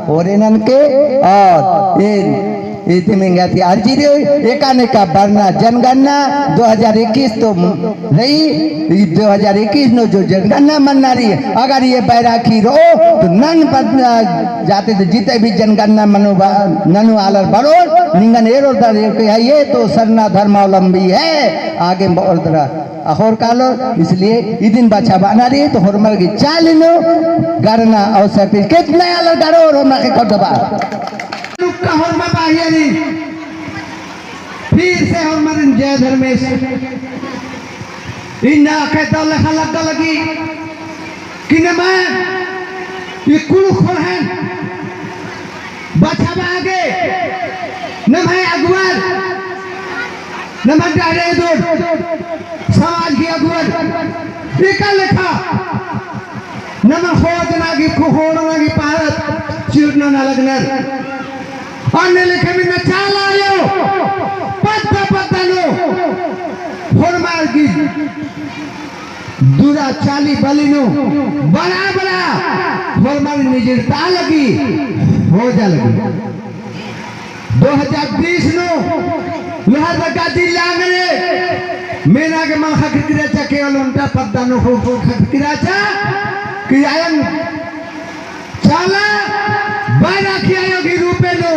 ओरेनन के और ये इतने अर्जी एकाने का बरना जनगणना 2021 तो रही 2021 नो जो जनगणना मन्ना रही है। अगर ये बैराखी रो तो नन जाते तो जीते भी जनगणना मनो ननु आलर बरो निंगन एरो दर ये तो सरना धर्मावलंबी है आगे और दरा अहोर कालो। इसलिए इदिन बच्चा बना रही तो होरमल की चालिनो गणना अवसर कितना आलर गारो और हम के कटबा फिर से हम जय धर्मेश इन्ना कहता लखा लग लगी कि न मैं ये कुल खोल है बच्चा आगे न मैं अगुवर न मैं डारे दूर समाज की अगुवर एका लेखा न मैं खोज ना की खोड़ ना की पारत चिरना ना लगना अन्य लेखे में न चाल आयो पत्ता पत्ता नो फरमाल की दूरा चाली बलिनो बड़ा बड़ा फरमाल निजरता लगी हो जा लगी। 2020 नो लोहार जिला में मेरा के मां खकिराचा केवल उनका पत्ता नो हो खकिराचा कि आयन चाला बैराखी आयो की रूपे नो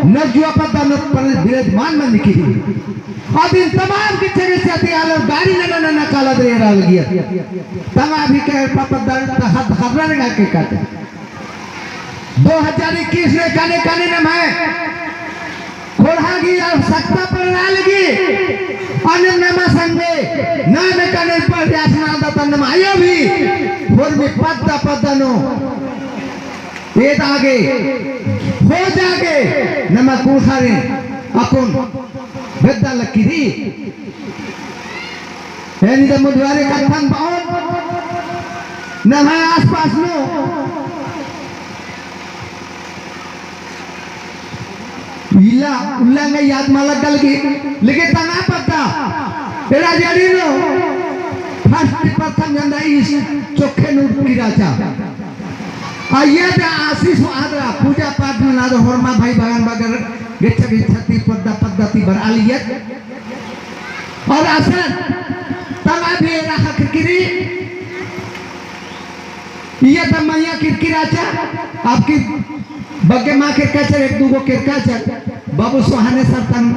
नजुआ पत्ता नो पर विराजमान मन की अब इन तमाम की जगह से आती आलम गाड़ी ना ना ना काला दे रहा लगी तमाम भी कह पपदा हद खबर ने के काटे 2021 में काने काने न मैं खोरहागी और सत्ता पर ना लगी अन्य नमा संगे ना में काने पर यासना दतन नम आयो भी और भी पत्ता पत्ता नो एक आगे हो जागे नमा कुखारे अकुन बेदा लकीरी यानी तो मुद्वारे कथन पाओ नमा आसपास नो इला उल्लंग याद मालक गल की लेकिन तना पत्ता एरा जड़ी नो फर्स्ट प्रथम जंदा इस चोखे नूर की राजा आइए दा आशीष आदरा पूजा पाठ में नादो होरमा भाई बागान बागर गेच्छा गेच्छाती पद्दा पद्धति बर आलियत और आसन तमा भी एरा खकिरी ये तमैया किरकिराचा आपकी बग्गे माँ किरकाचर एक दूगो किरकाचर बाबू सुहाने सर तंग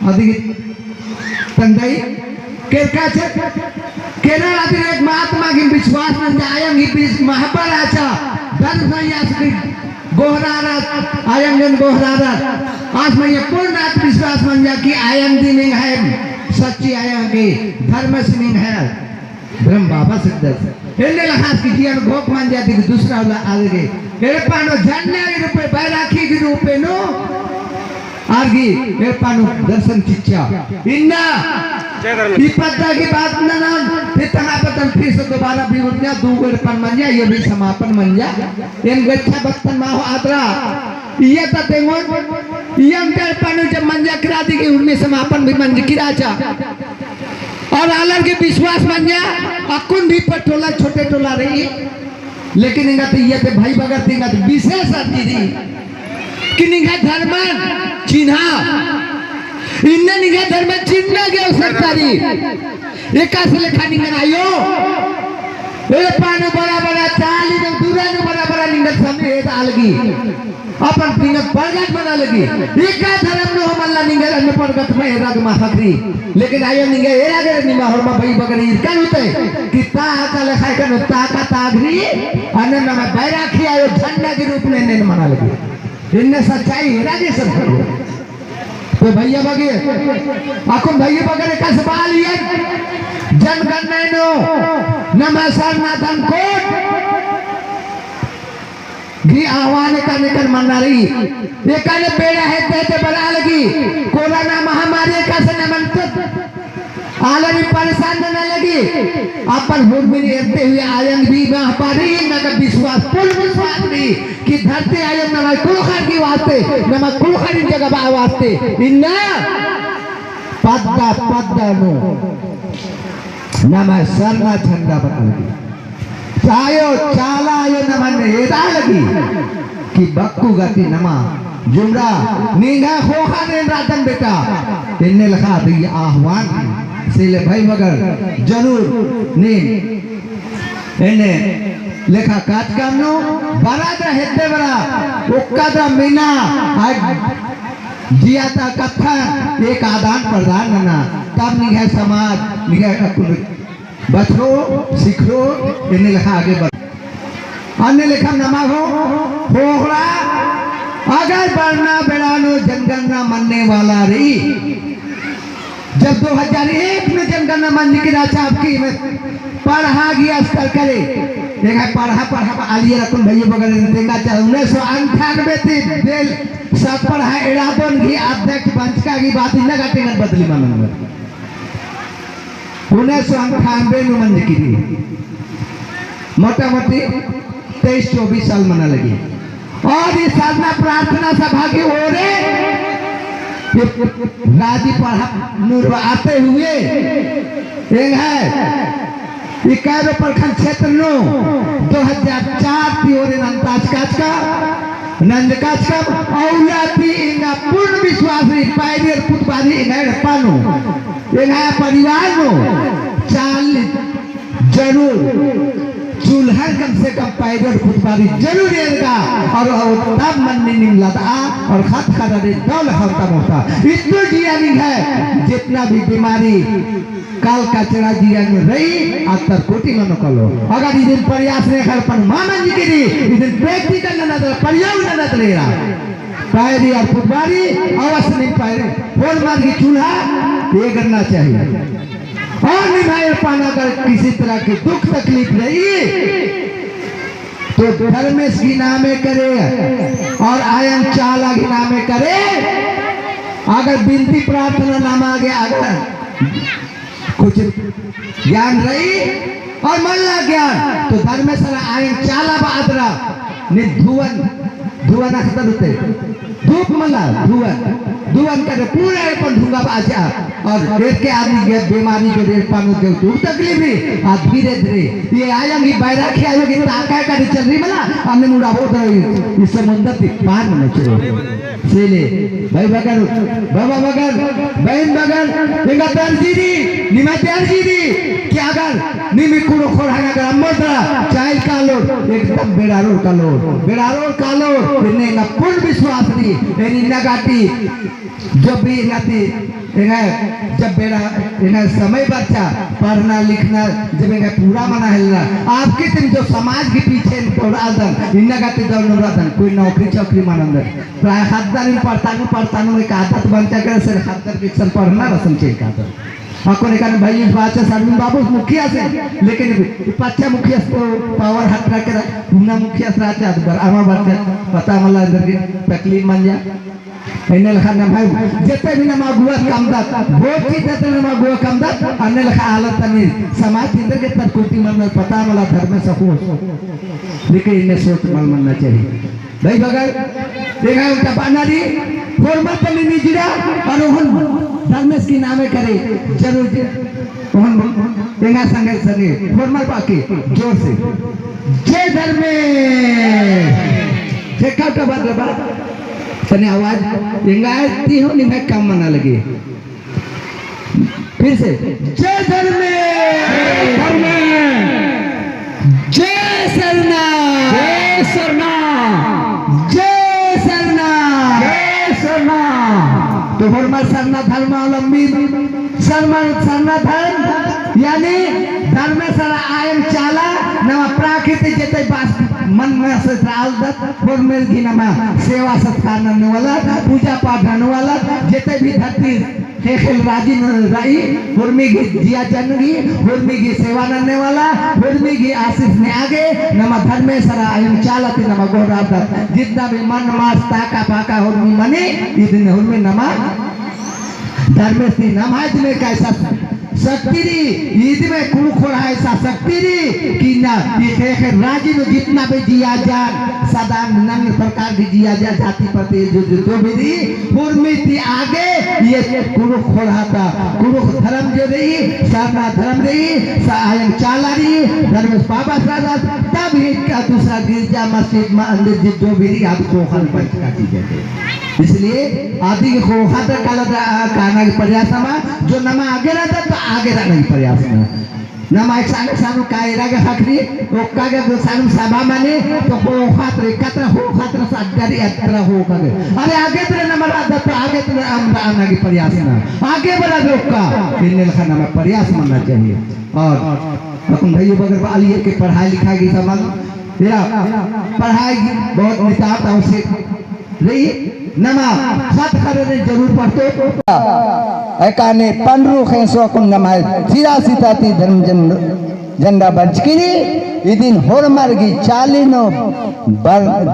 अधिक तंगई किरकाचर केरल आदि एक महात्मा की विश्वास में आयंग ही बीच महापर आचा धर्म संयास की गोहरारा आयंग जन गोहरारा आज मैं ये पूर्ण आत्मविश्वास मन जा कि आयंग दिन है सच्ची आयंग की धर्म सिंह है ब्रह्म बाबा सिद्ध इन्हें लहास की जीवन घोक मान जाती कि दूसरा वाला आगे मेरे पानो झंडा के रूपे बैराखी के रूपे नो आगे मेरे पानो दर्शन चिच्चा इन्ना पत्ता की बात ना ना फिर तना पतन फिर से दोबारा भी उठना दूगो पन मन जा ये भी समापन मन जा इन गच्छा बत्तन माहो आदरा ये ततेंगोन ये अंतर पानो जब मंजा करा दी कि उनमें समापन भी मंज किरा जा और अलग के विश्वास मन जा अकुन भी पर टोला छोटे टोला रही लेकिन इनका तो ये भाई बगैर तीन तो विशेष आती थी कि निगा धर्म चिन्हा इन्ने निगा धर्म चिन्ह गया सरकारी एक लेखा निंगन आयो ए पानो बड़ा बड़ा चाली ने दूरा ने बड़ा बड़ा निंगन सामने एक आलगी अपन निंगन परगट बना लगी एका धर्म नो हमला निंगन अन्य परगट में एराग महाखरी लेकिन आयो निंगे एरागे निमा हरमा भाई बगैर इरकन होते कि ता का लेखा कन ता का तागरी अन्य नमा बैराखी आयो झंडा के रूप में ने मना लगी इनने सच्चाई एरागे सब तो भैया बगे आको भैया बगैर का सवाल ये जनगणना नो नमस्कार नाथन कोट घी आह्वान करने कर मना रही ये काने पेड़ा है ते बना लगी कोरोना महामारी का से नमन आलमी परेशान न लगी अपन हुरमिनी एते हुए आयंग भी महापारी न का विश्वास पूर्ण विश्वास भी कि धरती आयंग न कुलखर की वास्ते न कुलखर जगह बा वास्ते इन्ना पद्दा पद्दा नो नम सरना झंडा बना लगी चायो चाला आयो न मन एदा लगी कि बक्कू गति नमा जुमरा निंगा होहा ने रातन बेटा इन्ने लिखा तो ये आह्वान से भाई बगर जरूर नी इन्ने लेखा काज काम नो बरादा हेते बरा उक्कादा मीना आज जियाता कथा एक आदान प्रदान ना तब निघा समाज निघा बचरो सीखो इन्हें लिखा आगे बढ़ अन्य लेखा नमा हो होगड़ा अगर बढ़ना बेड़ानो जनगणना मानने वाला रही। जब 2001 में जनगणना मानने की राजा आपकी में पढ़ा गया स्तर करे देखा पढ़ा पढ़ा आलिया रकम भैया बगल देखा चाहे 1998 थी बेल सब पढ़ा एड़ाबन की अध्यक्ष बंचका की बात न गाते न बदली मानन 1998 में मन की मोटा मोटी 23-24 साल मना लगी। और ये साधना प्रार्थना सभा की ओर राजी पढ़ा नूर आते हुए एक है इकारो प्रखंड क्षेत्र नो 2004 की ओर नंदाज काज का नंद काज का औलाती इंगा पूर्ण विश्वास री पायनियर पुतबारी इंगा पानो इंगा परिवार नो चाल जरूर चूल्हा कम से कम पायनियर पुतबारी जरूर इनका और तब मन में निमलता और खत खरा रे दौल होता होता इतना जिया नहीं है जितना भी बीमारी काल कचरा जिया में रही आज कोटि मनो कलो अगर इस दिन प्रयास नहीं कर पर मामा जी के लिए इस दिन प्रैक्टिकल न नजर प्रयोग न नजर ले रहा पायरी और फुटबारी अवश्य नहीं पायरी होल मार की चूल्हा ये करना चाहिए। और निभाए पाना अगर किसी तरह की दुख तकलीफ रही तो धर्मेश की नामे करे और आयन चाला की नामे करे। अगर बिनती प्रार्थना नाम आगे अगर कुछ ज्ञान रही और मन ला ज्ञान तो धर्मेश्वर आयन चाला बादरा ने धुवन धुवन अख्तर होते धूप मला धुवन धुवन करे पूरा अपन धुंगा बाजा और रेत के आदमी के बीमारी जो रेत पानो के दुख तकलीफ भी आज धीरे धीरे ये आएंगी बैराखी आएगी ताका का चल रही मला हमने मुड़ा बहुत इस समुद्र के पार में चलो सेले भाई बगर बाबा बगर बहन बगर इनका दर्जी निमा दर्जी क्या अगर निमी कुड़ो खोराना अगर अम्मोदरा चाइल कालो एकदम बेड़ारोर कालो बेड़ारोर कालो इन्हें ना पूर्ण विश्वास नहीं इन्हें नगाटी जब भी नाती इन्हें जब बेड़ा इन्हें समय बच्चा पढ़ना लिखना जब इन्हें पूरा मना है आपके तुम जो समाज के पीछे दौड़ादन इन्हें गाते दौड़ादन कोई नौकरी चौकरी मानंदन प्राय हद्दार इन पढ़ता पढ़ता एक आदत बन जाकर सर हद्दार के पढ़ना रसम चाहिए आदत आपको ने कहा भाई इस बात से सरविन बाबू मुखिया से लेकिन पच्चा मुखिया को पावर हाथ रख कर पुना मुखिया से राजा बर आमा बात पता मला अंदर के तकलीफ मान जा इन्हें लिखा ना भाई जितने भी नमा गुआ कमदात बहुत चीज देते नमा गुआ कमदात अन्य लिखा हालत नहीं समाज के अंदर के तरकुटी मन पता मला धर्म में सको लेकिन इन्हें सोच मल मनना चाहिए भाई बगैर देखा उनका बानारी फॉर्मल पर नहीं जिरा और उन धर्मेश की नामे करे जरूर उन देखा संगे संगे फॉर्मल बाकी जोर से जय धर्मेश देखा तो बात बात तने आवाज इंगाती हो नहीं मैं कम मना लगी फिर से जय धर्मेश जय सरना जय सरना जय सरना जय सरना। तो फॉर्मल सरना धर्मावलंबी सरना सरना धर्म यानी धर्म सर आयम चाला नवा प्राकृतिक जते बास मन में से आदत फॉर्मल की नमा सेवा सत्कार नने वाला पूजा पाठ नने वाला जते भी धरती खेल राजी राई हुर्मी की जिया जनगी हुर्मी की सेवा नने वाला हुर्मी की आशीष ने आगे नमा धर्मेश्वर आयम चालती नमा गोरादत जितना भी मन मास ताका पाका हुर्मी मने इतने हुर्मी नमा धर्मेश्वर नमाज में कैसा शक्ति री ईद में कुल खोड़ा ऐसा शक्ति री कि ना ये राजी में जितना भी जिया जान सदा नन प्रकार की जिया जा जाति पति जो जो जो भी री पूर्मिति आगे ये कुरु खोड़ा था कुरु धर्म जो रही सरना धर्म रही आयंग चाला रही धर्म बाबा सादा तब ही का दूसरा गिरजा मस्जिद में अंदर जो भी रही आप खोखल बच का चीजें थे। इसलिए आदि के खोखा तक काला काना के प्रयास में जो नमा आगे रहता तो आगे रहने के प्रयास में नमा एक सानु सानु कायरा के हकरी ओक्का के सानु सभा माने तो हो खातर कतरा हो खातर सादारी अतरा हो कागे अरे आगे तेरे नमा रहता तो आगे तेरे हम आना के प्रयास में आगे बढ़ा दो ओक्का इन्हें लिखा नमा प्रयास मानना चाहिए। और अपन भाई बगैर अली के पढ़ाई लिखाई की सामान मेरा पढ़ाई बहुत नितांत आवश्यक रही नमा सात करे जरूर पढ़ते एकाने पंद्रह खेसो कुन नमा 83 धर्म झंडा बचकिरी इदिन होरमार्गी चालिनो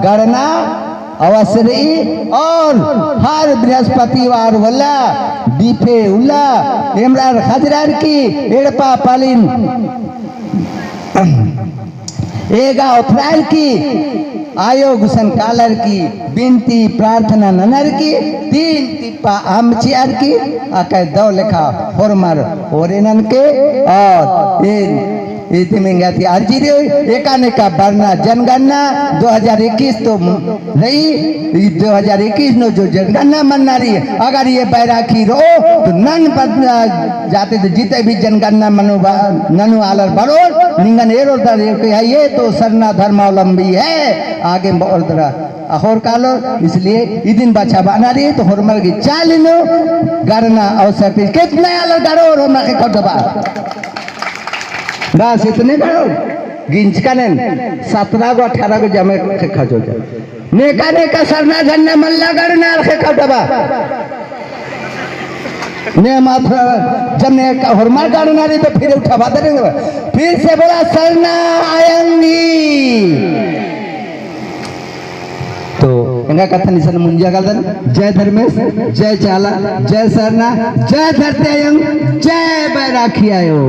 गणना अवश्य रही और हर बृहस्पतिवार वाला बीफे उला इमरान खजरार की एड़पा पालिन एगा उथराल की आयोग कालर की बिनती प्रार्थना ननर की तीन तिप्पा आमचियार की आके दो लेखा होरमार ओरेनन के और इति में अर्जी रे एकाने का बरना जनगणना 2021 तो रही 2021 नो जो जनगणना मन्ना रही है अगर ये बैराखी रो तो नन पद जाते तो जीते भी जनगणना मनो ननु आलर बरोर निंगन एरो दर ये तो सरना धर्मावलंबी है आगे और तरह अहोर कालो इसलिए इदिन बच्चा बना रही तो होरमल की चालिनो गणना आवश्यक कितना आलर गारो और हमरा के खटबा बस इतने करो गिंचकनन 17 गो 18 गो जमे के खजो जा नेका नेका सरना झन्ना मल्ला गणना रखे खटबा ने मात्र जब ने होरमार गणना रही तो फिर उठा दे फिर से बोला सरना आयंगी तो इनका कथा निशान मुंजिया गालन जय धर्मेश जय चाला जय सरना जय धरती आयंग जय बैराखी आयो।